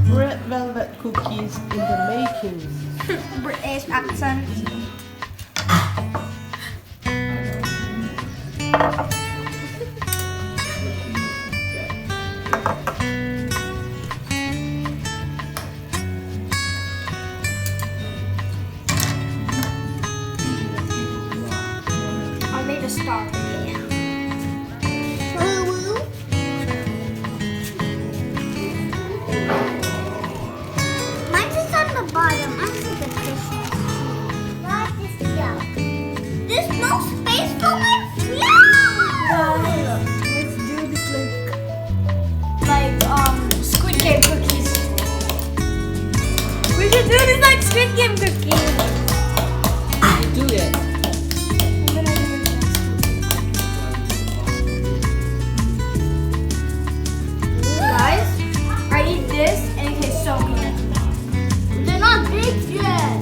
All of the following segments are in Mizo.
Red velvet cookies in the making. British accent. I made a star cookie. Mine is on the bottom. I'm the Christmas tree. Not this stuff. There's no space for my flower. Let's do this like Squid Game cookies. We should do this like Squid Game cookies. Do it. I'm gonna do it next. Guys, I eat this and it tastes so good. They're not big yet.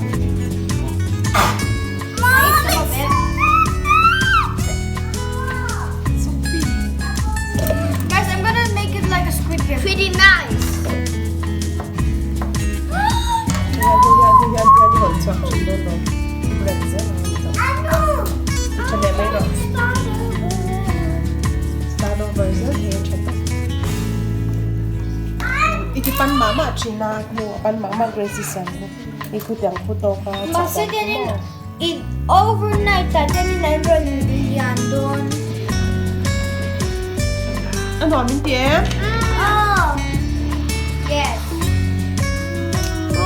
Mom, I eat it's some of it. So pretty. Guys, I'm gonna make it like a Squid Game. pretty nice. Hian hian hian hian chhuak thin dawn lo. Bread zel ang ni tawh. Tha leh mai rawh. Start over zel hi a tha tak. I ti pan mah mah thin a, hnu a pan mah mah Grace siam hi i khu tiang khu tawk a chak Mahse dan tian in maw. in overnight ah tian in an rawn lian dawn. A nuam in ti em? Oh. Yes.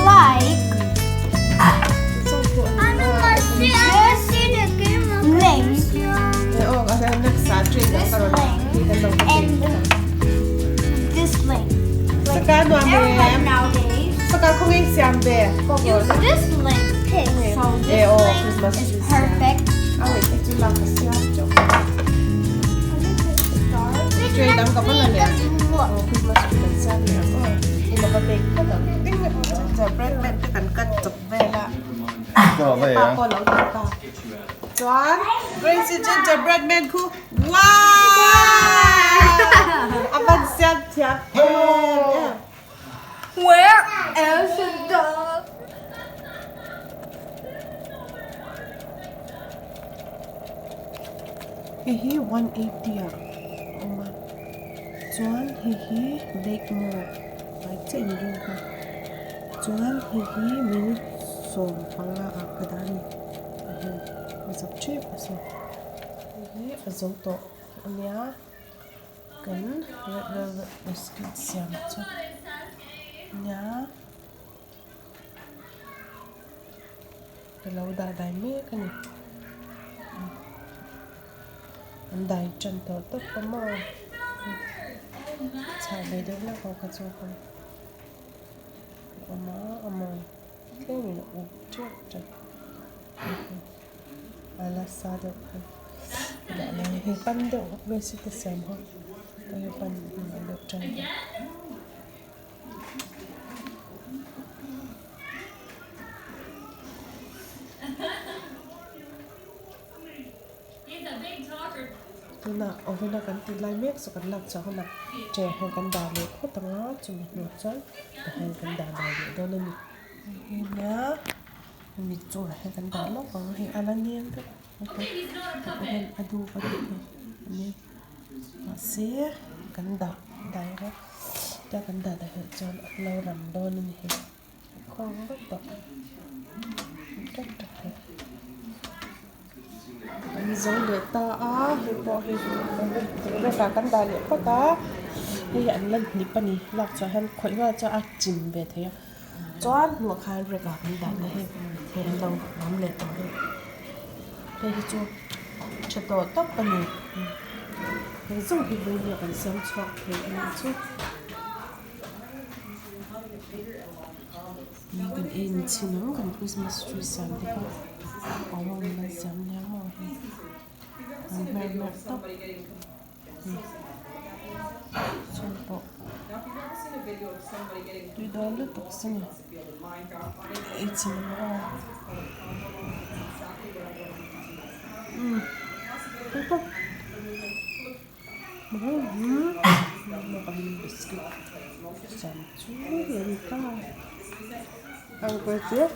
Like link This and this link. Like everybody nowadays use this link. So this link is perfect. Chuan Grace gingerbread man khu wow a van siam thiam em em. Where is the Hei hi 180 ah a awm a chuan hei hi lake mall hmai chiah in ring kha chuan hei hi minute 15 ah ka dah a ni. A zo tep a sin hei hi a zo tawh a nia kan red velvet biscuit siam chu nia ka lo dah dai mek a ni an dai tan tawh tawp a maw chhah ve deuh hlek a ka chu a awm a a mawi. Tlemin a uk teuh teuh a la sa deuh kha dah lai hei pan deuh recipe te siam ho hei pan hmai deuh tan tawh. Tunah oven a kan tih lai mek chu kan lak chhuah hunah chair hian kan dah leh phawt ang a chumi hnuah chuan tihian kan dah dai leh dawn a ni. Hei nia hemi chungah hian kan dah lawk ang a hei a la nem vek a hian a dup a dup a ni mahse kan dah dai vek tia kan dah daih loh chuan a lo ram dawn a ni hei. Khawng vek tawh tap tap hi an zo leh ta a hei pawh hei rek ah kan dah leh phawt a hei hi an la hnip a ni lak chhuah hian khawih nghal chuan a chim ve thei a chuan hnuah khan rek ah kan dah leh hei hei an lo lam leh tawh hei hei hi chu tha tawh tawp a ni hei zawng hi vawiin ah kan siam chhuak thei a nih chu. Kan en chhin ang kan christmas tree siam te kha awm a an siam nia maw hei an hmer hmer tawp hei chhun pawh tui dawn lutuk se ni ei chhin ang aw. Biscuit siam chu a ni ta ang pawh chu.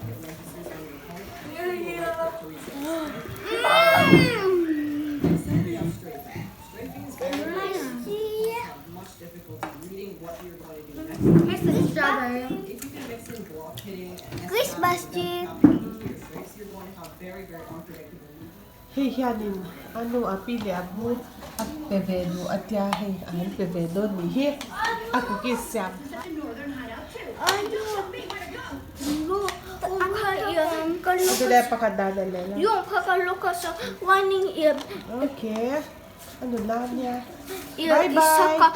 Christmas tree. Hei hianin a nu a pi leh a bu a pe ve duh a tia hei an pe ve dawn nih hi a cookies siam. Chulai pakhat dan a leh la. Okay a nula ania bye bye.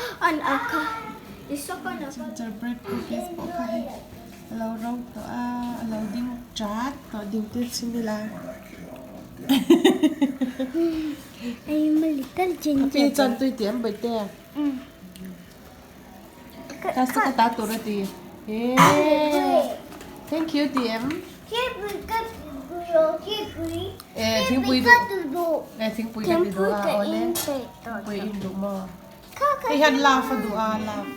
Gingerbread cookies pawh kha hei a lo ro tawh a a lo ding chat tawh ding tir chhin ila. Api chuan tui tih an bawih te. Ta sa ka ta tur a ti. Thank you tih em. Eh thingpui duh. Eh thingpui ka ti duh a awle. Thingpui in duh maw. Hei hian love a duh a love.